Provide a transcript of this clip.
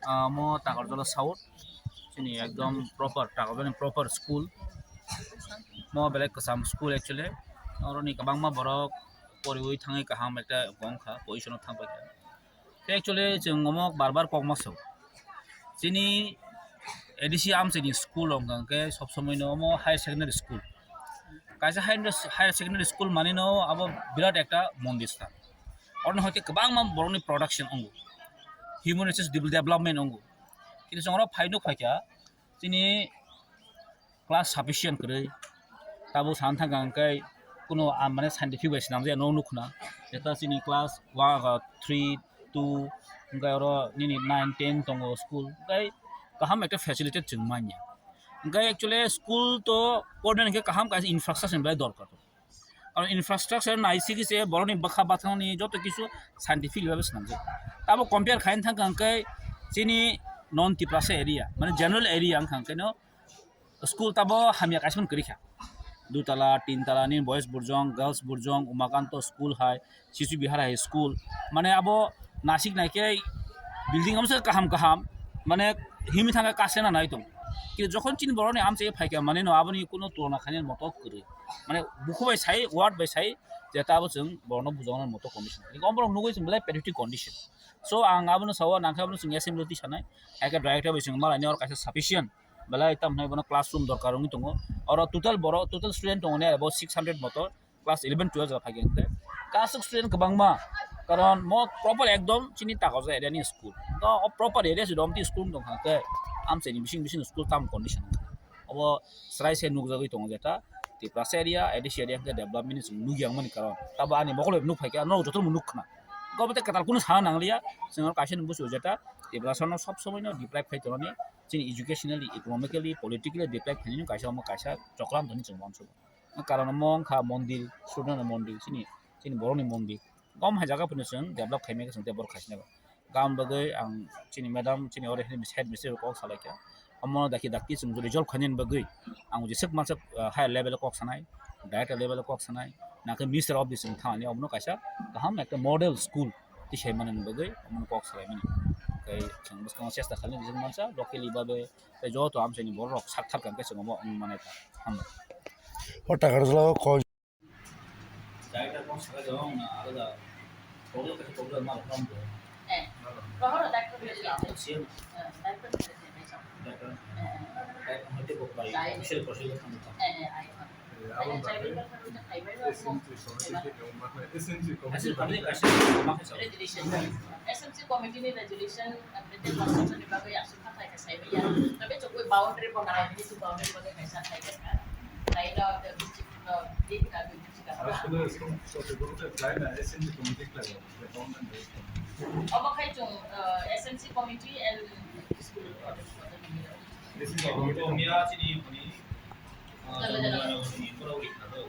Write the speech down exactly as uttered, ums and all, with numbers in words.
Amo Takarjala South, chini ekdom proper, Takarjala ni proper school. Mo belai kwcham school actually. Oroni kwbangma borok poriwi thangwi kaham ekta wngkha, position o thangpaikha. Tei actually chwng omo bar bar kokma sao. Chini A D C Amchaini school wngkha hwnkhe sob somoi no omo higher secondary school. Kaisa higher, higher secondary school mani no abo birat ekta mondir sthan. Oroni hoite kwbangma borokni production wngo. Human resource devel-, development wngo. Kintu chwng oro phai nuk phaikha, chini class sufficient kwrwi. Tabuk sana thangkha hwnkhe kuno, ah, mane scientific bai swnamjak no nukhna. Jeta chini class one, ah, three, two, hwnkhe oro nini nine, ten tongo school. Hwnkhe kaham ekta facility chwng manya. Hwnkhe actually school to porna hwnkhe kaham kaisa infrastructure ni belai dorkar. Karon infrastructure nai sigi se borokni bwkha bathangni joto kisu scientific level swnamjak. Tabo compare khaina thangkha hwnkhe chini non Tiprasa area, mane general area wngkha hwnkhe no school tabo hamya kaisa phano kwrwi kha. Dutala, tintala ni boys burjong, girls burjong, Umakanto school hai, Sisu Bihar High School, mane abo nasik naikhe building amsa kaham kaham, mane himwi thangkhe kasena nai tong. Kintu jokhon chini borokni amchai phaikha, mane no aboni kuno tulona khainani moto kwrwi. Mane bukhu bai sai, word bai sai, je ta abo chwng borokno bujoknani moto condition. Kintu omorok nugwi chwng belai pathetic condition. So ang abono sao, nangkhe abono chwng assembly twi sanai, haikhe director bai chwng malaini oro kaisa sufficient belai tam hwnwi bono classroom dorkar wngwi tongo. Oro total borok, total student tongo ne abo six hundred moto. Class eleven twelve jora phaikhe hwnkhe kasuk student kwbangma, karon mo proper ekdom chini Takarjala area ni school. No, o proper area si romti school wng tongkha hwnkhe amchaini bising bising school tam condition. Obo chwrai se nukjagwi tongo jeta Tiprasa area, A D C area hwnkhe development ni chwng nukya wngmani karon. Tabo ani mokol bai nuk phaikhe, norok jotono nuk khna. Obo tei kwtal kunu sana nangliya, chwng oro kaisa ni buchio jeta Tiprasa no sob somoi no deprive khai tongnani, chini educationally, economically, politically deprive khainani kaisa omo kaisa chokram tongni chwng uansukha. Karon omo wngkha mondir, Surjoni mondir, chini, chini borokni mondir. Gom hai jaga phano chwng develop khaimai khe chwng tei borok khaisina ba. Gam bagwi ang chini madam, chini oro head mistress rok kok salaikha. Omo dakti dakti chwng resolve khainani bagwi ang jeswk mansa, ah, higher level o kok sanai, director level o kok sanai, nakhe minister of this wng thangani omono kaisa kaham ekta model school tisai manani bagwi omono kok salaimani. Tei chwng bwskango chesta khainani jeswk mansa locally babe tei joto amchaini borok rok sak thar kha hwnkhe chwng omo wng manai kha. Hambai. O Takarjala o koi Director kong saka jawang na alada. Problem kasi problem ma problem to. Eh, rohoro director kasi. Siya. Eh, director kasi. Director. Eh, eh. Director hoite ko pai. Official procedure kami to. Eh, eh, ai. Abang S M C committee. Asal kami kasi ma kasi. Resolution. S M C committee ni resolution, eh, written resolution ni bagwi asal khatai ka sai ya. Tapi chukwi boundary bo nara ni boundary bo kai sa khai ka. Laino district no, di ka district ka. Asal so, so, so, so, lain S M C committee ka, government. Obo khai chung, eh, S M C committee and school. This is a committee. Miya chini muni, eh, jala jala. Jala jala.